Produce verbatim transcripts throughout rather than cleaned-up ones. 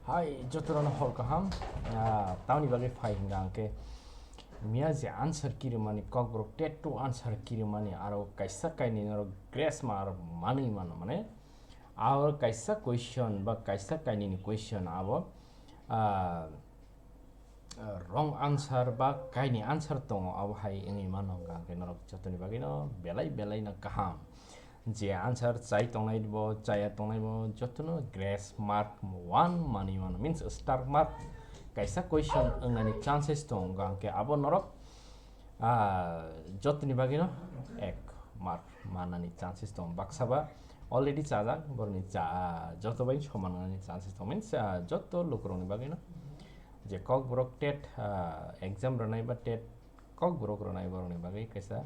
Hai, jotorano hor kaham. Ah, tamni bagwi phai hwnka hwnkhe, miya je answer kirimani, Kokborok TET two answer kirimani, aro kaisa kainwi norok grammar manwi mano, mane, aro kaisa question ba kaisa kainwini question abo, ah, ah, wrong answer ba kaini answer tongo, abo hai wngwi mano hwnka hwnkhe norok jotoni bagwino belai belaino kaham. Je answer chai tongnai bo, chaya tongnai bo, jotono grace mark one manwi mano, means star mark kaisa question wngnani chances tongo, hwnkhe abo norok, ah, jotoni bagwino ek mark manani chances tongo. Baksa ba already chajak, borokni cha-, joto bai soman wngnani chances tongo, means, ah, joto lukurokni bagwino je Kokborok TET, ah, exam rwnai ba TET Kokborok rwnai borokni bagwi kaisa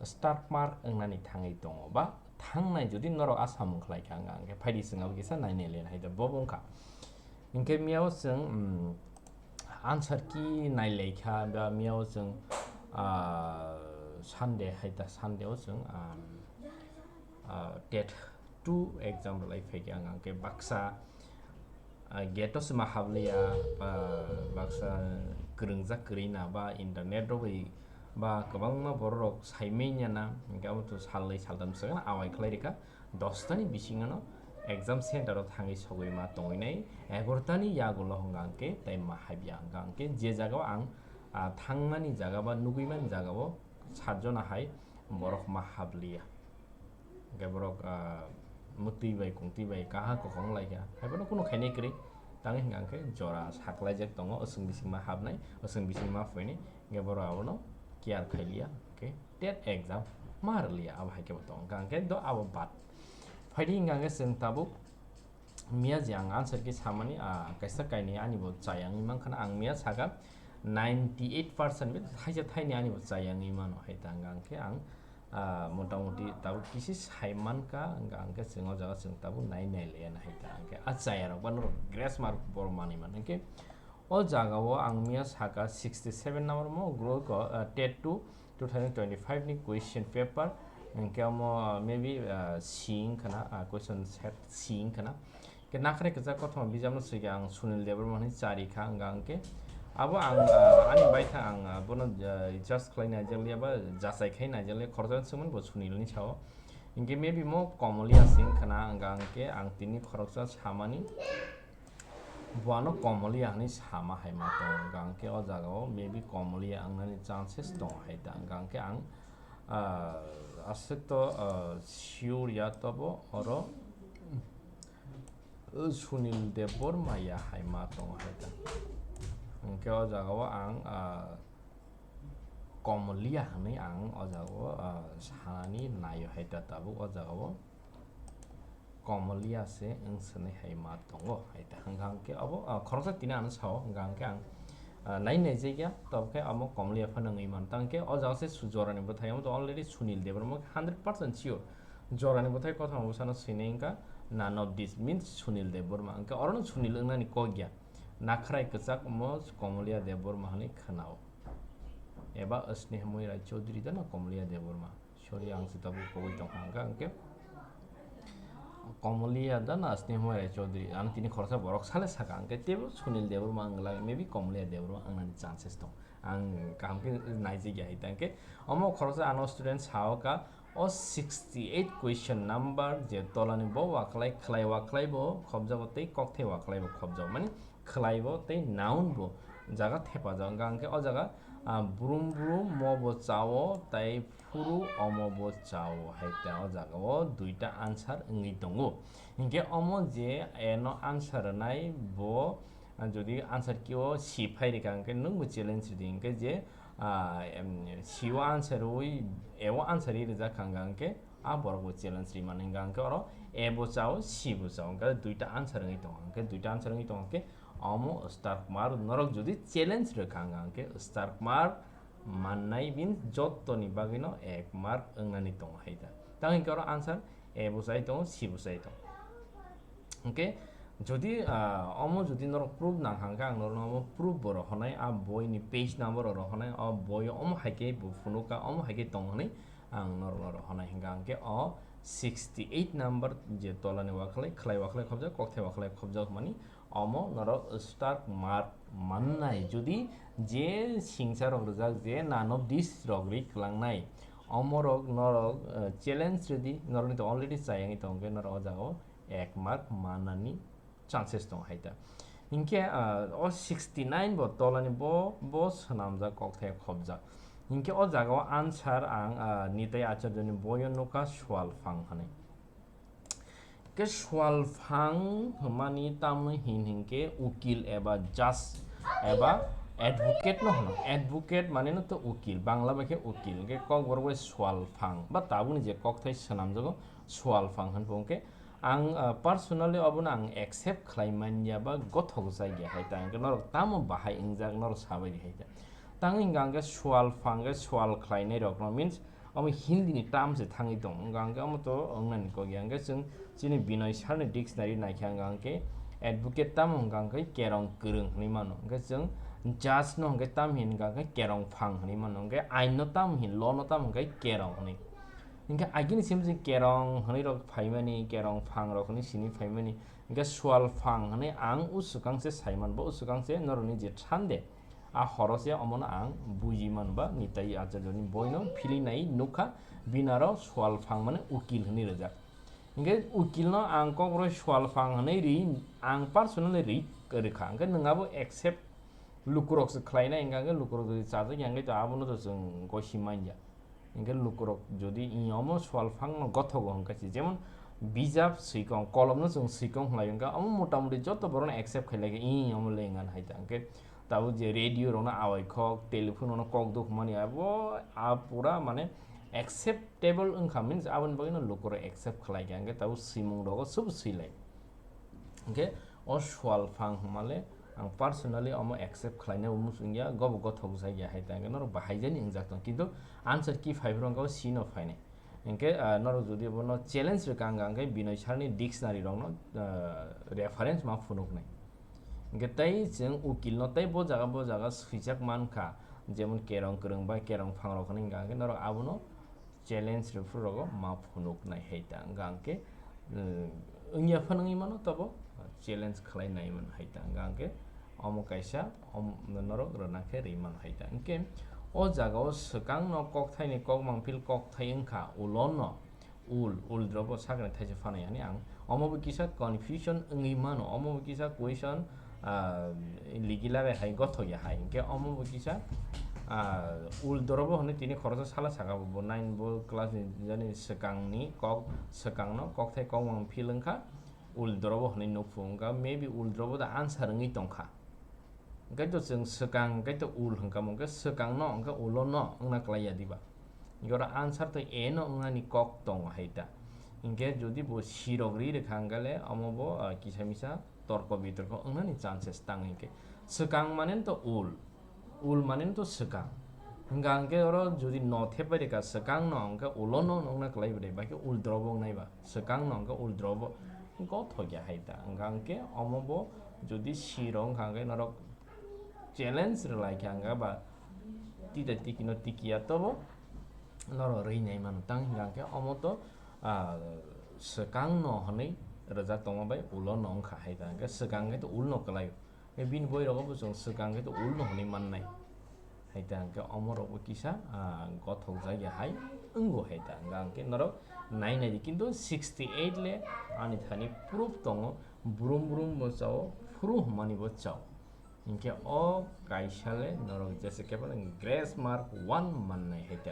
star mark wngnani thangwi tongo ba thangnai, jodi norok a samung khlai kha, hwnka hwnkhe phaidi chwng abo kisa nainai le hai da, bo wngkha. Hwnkhe miyao chwng, um, answer key nailai kha ba miyao chwng, ah, Sunday hai da, Sunday o chwng, um, ah, TET two exam rwlai phaikha, hwnka hwnkhe baksa, ah, gate o se ma habliya, ba baksa kwrwngjak kwrwi na ba internet rogwi ba kwbangma borok rok saimanya na, hwnkhe abo to salnwi saltham swkang awai khlai rikha, dos tani bisingo no exam center o thangwi sogwi ma tongwi nai, egaroh tani yagulo hwnka hwnkhe tei ma habya, hwnka hwnkhe je jaga o ang, ah, thangmani jaga ba nugwi mani jaga o sat jona hai borok ma habliya. Hwnkhe borok, ah, mwtwi bai kungtwi bai kaha kokong lai kha. Haiphano kunu khainai kwrwi. Tangwi hwnka hwnkhe jora saklaijak tongo, aswk bisingma hapnai, aswk bisingma phainai. Hwnkhe borok abono care khailiya. Hwnkhe TET exam ma rwliya, abo hai khe bo tongo. Hwnkha hwnkhe do abo bad. Phaidi hwnka hwnkhe chwng tabuk miya je ang answer key samani, ah, kaisa kainwi ani bo chayangwi mankha na, ang miya saka ninety eight percent be thaisa thaini ani bo chayangwi mano hai ta, hwnka hwnkhe ang, ah, motamoti tabuk kisi saimankha, hwnka hwnkhe chwng o jaga chwng tabuk nai nai laiya na hai ta, hwnkhe a chayarok ba norok grace mark bor manwi man, hwnkhe o jaga o ang miya saka sixty seven number mo group o, ah, TET two two thousand twenty-five ni question paper, hwnkhe omo, ah, maybe, ah, C wngkha na, ah, question set C wngkha na. Hwnkhe nakhrai kwchak kothoma bijapno swikha ang Sunil Debbarma hinwi chari kha, hwnka hwnkhe abo ang, ah, ani baithang ang, ah, bono, ah, research khlai naijakliya ba jachai khai naijakliya, khoroksa swngmani bo Sunil ni sao. Hwnkhe maybe mo Komoliya se wngkha na, hwnka hwnkhe ang tini khoroksa samani bo ano Komoliya hinwi sama hai ma tongo, hwnka hwnkhe o jaga o maybe Komoliya wngnani chances tongo hai ta, hwnka hwnkhe ang, ah, aswk to, ah, sure ya tobo oro. O Sunil Debbarma ya hai ma tongo hai ta. Hwnkhe o jaga o ang, ah, Komoliya hinwi ang o jaga o, ah, sanani naio hai ta tabuk o jaga o Komoliya se wng swnwi hai ma tongo hai ta. Hwnkha hwnkhe abo, ah, khoroksa tini ano sao, hwnkha hwnkhe ang, ah, nai nai jagya, tabuk khe amo Komoliya phano wngwi man. Tang khe o jaga se su-, jorani bwthai amo to already Sunil Debbarma hundred percent sure. Jorani bwthai kothoma bwsano swinai wngkha, none of this means Sunil Debbarma. Hwnkhe orono Sunil wngnani kok ya. Nakhrai kwchak omo Komoliya Debbarma hinwi khwnao. Eba Snehmoy Rai Chaudhary da na Komoliya Debbarma? Sorry, ang se tabuk kogwi tongkha hwnkha hwnkhe Komoliya da na Snehmoy Rai Chaudhary? Ang tini khoroksa borok sale saka hwnkhe teibo Sunil Debbarma wngla, maybe Komoliya Debbarma wngnani chances tong. Ang kaham khe naijagya hai ta hwnkhe omo khoroksa ano student sao ka, o sixty eight question number je tolani bo waklai, khlai waklai bo khobjago tei kokthai waklai bo khobjago, mani khlai bo tei noun bo jaga thepajak wngkha hwnkhe o jaga, ah, brum brum mo bo chao tei phuru omo bo chao hai ta o jaga o duita answer wngwi tongo. Hinkhe omo je A no answer rwnai bo, ah, jodi answer key o C phai rikha hwnkhe nwng bo challenge ridi hwnkhe je, ah, em, C o answer rwi A o answer rwi rijak kha hwnkha hwnkhe a borok bo challenge ri mani hwnkha hwnkhe oro A bo chao, C bo chao, hwnkhe duita answer wngwi tongo, hwnkhe duita answer wngwi tongo hwnkhe omo star mark norok jodi challenge rwkha hwnkha hwnkhe star mark mannai bini jottoni bagwino ek mark wngnani tongo hai ta. Tamo hinkhe oro answer A bo chai tongo, C bo chai tongo. Hwnkhe jodi, ah, omo jodi norok proof nang hang khe ang norokno omo proof bo rohornai, a boini page number o rohornai, o boi omo hai khe bo phunukha, omo hai khe tong hwnwi ang norokno rohornai. Hwnkha hwnkhe o sixty eight number je tolani waklai, khlai waklai khobjak, kokthai waklai khobjak hwnmani Omo norok stark mark mannai, jodi je singsa rok rijak, je none of this rok ri kwlangnai, omo rok norok, eh, challenge ridi, norok ni to already chayangwi tongo, norok o jaga o ek mark manani chances tongo hai ta. Hinkhe, ah, o sixty nine bo tolani bo, bo swnamjak kokthai khobjak. Hinkhe o jaga o answer ang, ah, Nitai Acharya ni boyo nukha, swal phang hwnwi. Ke swal phang hwnmani tamni hin hinkhe ukil eba judge eba advocate no hwno. Advocate mane no to ukil, Bangla bai khe ukil. Hinkhe kokborok bai swal phang ba tabukni je kokthai swnamjago swal phang hwnwi bo hinkhe ang, ah, personally obono ang accept khlai manya ba gothok jagya hai ta. Hinkhe norok tamo bahai wngjak norok sabai di hai ta. Tang hinkhe ang khe swal phang khe swal khlainai rokno means omo Hindi ni term se thangwi tong, wngkha hwnkhe omo to wngnani kok ya. Hwnkhe chwng chini Binoy sir ni dictionary naikha, wngkha hwnkhe advocate tamo wngkha hwnkhe kerong kwrwng hwnwi mano. Hwnkhe chwng judge no hwnkhe tam hin wngkha hwnkhe kerong phang hwnwi mano. Hwnkhe ain no tam hin, law no tam hwnkhe kerong hwnwi. Hwnkhe agini sim chwng kerong hwnwi rok phaimani, kerong phang rok hwnwi sini phaimani. Hwnkhe swal phang hwnwi ang usukang se saiman, bo usukang se norokni je thande. A horo se omono ang buji man ba Nitai Acharya ni boino philwi nai nukha, bini aro swal phang mane ukil hwnwi rijak. Hinkhe ukil no ang kokborok swal phang hwnwi ri, ang personally ri, rikha. Hinkhe nwng abo accept lukurok se khlainai, hinkhe lukurok jodi chajak ya, hinkhe to abono to chwng gosi manya. Hinkhe lukurok jodi i omo swal phang no gothogo hwnkha se, jemon bijap swikong, kolom no chwng swikong hwnlai, hwnkha omo motamoti joto borok no accept khailai khe i omo le wngkha hai ta. Hinkhe tabuk je radio rok no awai khok, telephone rok no kok duk mani, abo a pura mane acceptable wngkha, means aboni bagwi no lukurok accept khlai kha, hinkhe tabuk swimung rogo subu swilai. Hinkhe o swal phang hwnmale ang personally omo accept khlainai muchungya, gobo gothok jakya hai ta, hinkhe norok bahaijani wngjak tong, kintu answer ki phai phuru wngkha o C no phainai. Hinkhe, ah, norok jodi bono challenge rwkha wngkha, hinkhe Binoy sir ni dictionary rokno, ah, reference ma phunuknai. Hinkhe tei chwng ukil no tei bo jaga bo jaga swijak mankha, jemon kerong kwrwng bai kerong phang rok hwnwi wngkha, hinkhe norok abono challenge rwphuru rogo ma phunuknai hai ta wngkha, hinkhe, mm, wngya phano wngwi mano, tobo challenge khlai nai mano hai ta wngkha, hinkhe omo kaisa om-, norok rwna khe rwi mano hai ta. Hinkhe o jaga o swkang no kokthai ni kok mangphil kokthai wngkha, ulo no ul, ul drobo sakni thaisa phanai ani ang. Omo bo kisa confusion wngwi mano, omo bo kisa question, ah, ligi lagai hai gothok ya hai. Hinkhe omo bo kisa, ah, ul drobo hwnwi tini khoroksa sala saka bo, bo nine bo class ni jani swkang ni kok, swkang no kokthai kok mangphil wngkha, ul drobo hwnwi nukphu wngkha, maybe ul drobo da answer wngwi tongkha. Hinkhe to chwng swkang, hinkhe to ul hwnkha, hinkhe swkang no, hinkhe ulo no wngna kwlai ya diba? Hinkhe oro answer to A no wngnani kok tongo hai ta. Hinkhe jodi bo C rok ri rwkha hinkhe le omo bo, ah, kisa misa torko bitorko wngnani chances tang hinkhe. Swkang mane to ul, ul mane to swkang. Hinkha hinkhe oro jodi no thepai rwkha swkang no, hinkhe ulo no wngna kwlai bwdai, bai khe ul drobo wngnai ba. Swkang no hinkhe ul drobo gothok ya hai ta. Hinkha hinkhe omo bo jodi C rok wngkha hinkhe norok challenge rwlai kha hinkhe ba tita tiki no tiki ya tobo norok rwi nai mano. Tang hinkha hinkhe omo to, ah, swkang no hwnwi rwjak tongma bai ulo no wngkha hai ta. Hinkhe swkang hinkhe to ul no kwlai o. Bini boi rogo bo chwng swkang khe to ul no hwnwi mannai. Hai ta hwnkhe omo rok bo kisa, ah, gothok jak ya hai wngo hai ta hwnkha hwnkhe norok nai nai di. Kintu sixty eight le ani thani proof tongo, brum brum bo chao, phuru hwnmani bo chao. Hinkhe o kaisa le norok jesa khe phano grace mark one mannai hai ta.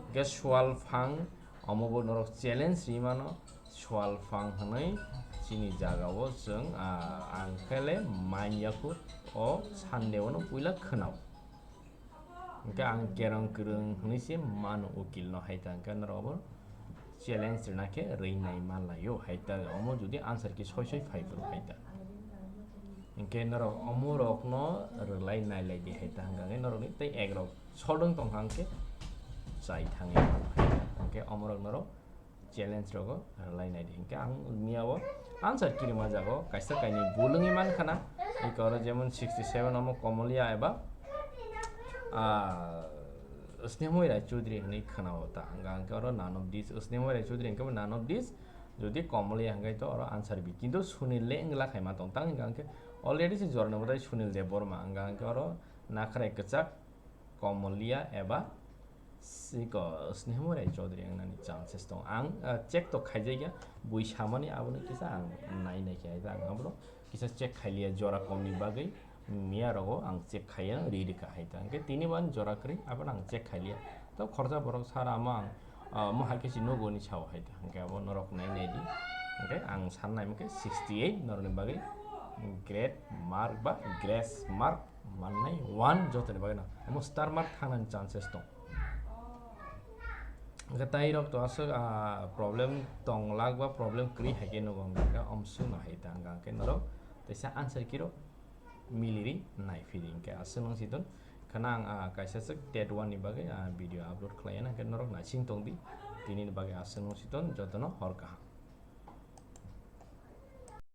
Hinkhe swal phang Omo bo norok challenge ri mano, swal phang hwnwi chini jaga o chwng, ah, ang khe le man ya kho o Sunday o no puila khwnao. Hinkhe ang kerong kwrwng hwnwi se mano ukil no hai ta, hinkhe norok obo challenge rwna khe rwi nai ma lai o hai ta, omo jodi answer khe soi soi phai phuru hai ta. Hinkhe norok omo rok no rwlai nai lai di hai ta, hwnka khe norok ni tei ek rok sodong tong kha, hinkhe chai thangwi mano hai ta, hinkhe omo rok norok challenge rogo rwlai nai di. Hinkhe ang miya o answer kirima jago kaisa kainwi bul wngwi man khana. Eko oro jemon sixty seven omo Komolia eba, ah, Snehoy Rai Chaudhary hwnwi khana o ta. Hwnka hwnkhe oro none of this, Snehoy Rai Chaudhary hwnkhe bo none of this. Jodi Komolia hwnkhe to oro answer bi. Kintu Sunil le wngla khaima tong tang hwnka hwnkhe Already se jorani bwtai Sunil Debbarma wngkha, hwnkhe oro nakhrai kwchak Komolia eba siko Snehmori Chaudhary wngnani chances tong. Ang ah, check to khaijakya, bui samani abono kisa ang nai nai khe hai ta, ang abono kisa check khailiya jora komni bagwi, miya rogo ang check khaiya ri rikha hai ta. Hwnkhe tini ban jora kwrwi, abono ang check khailiya. To khoroksa borok sara amo ang ah, mo hai khe si nugo ni sao hai ta. Hwnkhe abo norok nai nai di. Hwnkhe ang san nai hwnkhe sixty eight norokni bagwi great mark ba grace mark mannai one jotoni bagwi no. Amo star mark thangnani chances tong. Hwnkhe tai rok to aswk ah, problem tong lak ba problem kwrwi hai khe nugo hwnkhe omswk no hai ta hwnkhe norok teisa answer key rok miliri nai phiri hwnkhe aswk nung si ton. Khana ang ah, kaisa swk tet one ni bagwi ah, video upload khlai ya hwnkhe norok naising tong di. Tini ni bagwi aswk nung si ton, jotono hor kaham.